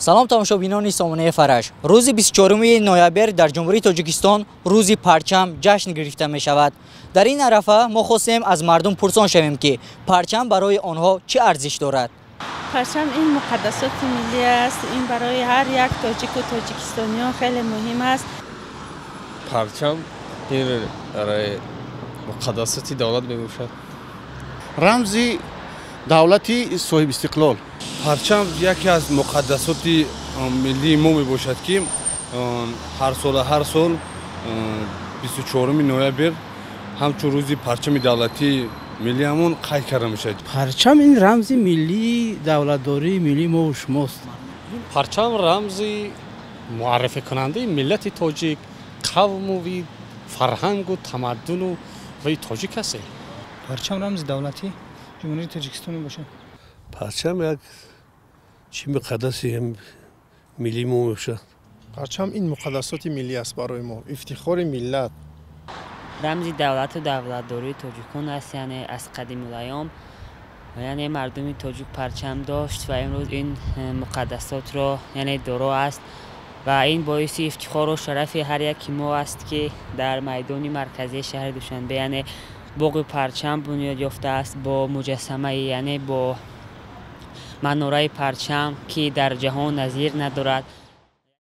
Салом, тамошобинони сомонаи Фараш. Рӯзи 24 ноябр дар Ҷумҳурии Тоҷикистон рӯзи парчам ҷашн гирифта мешавад. Дар ин арафа мо хостем аз мардум пурсон шавем, ки парчам барои онҳо чӣ арзиш дорад. Парчам ин муқаддасоти миллӣ аст. Ин барои ҳар як тоҷику тоҷикистониён хеле муҳим аст. Парчам ин муқаддасоти давлат мебошад. Рамзи давлати соҳибистиқлол. Парчам яке аз муқаддасоти миллии мо мебошад, ки ҳар сола ҳар сол 24 ноябр ҳамчун рӯзи парчами давлатии миллиамон қайд карда мешавад. Парчам ин рамзи миллии давлатдории миллии мову шумост. Парчам рамзи муаррификунандаи миллати тоҷик, қавму фарҳангу тамаддуну ваи тоҷик ҳастем. Парчам рамзи давлатии Ҷумҳурии Тоҷикистон мебошад. Парчам як чи муқаддаси миллии мо мебошад. Парчам ин муқаддасоти миллӣ аст, барои мо ифтихори миллат. Рамзи давлату давлатдории тоҷикон аст. Яъне аз қадимулайём, яъне мардуми тоҷик парчам дошт ва имрӯз ин муқаддасотро, яъне доро аст ва ин боиси ифтихору шарафи ҳар яки мо аст, ки дар майдони марказии шаҳри Душанбе, яъне боғи парчам бунёд ёфтааст бо муҷассамаи, яъне бо манораи парчам, ки дар ҷаҳон назир надорад.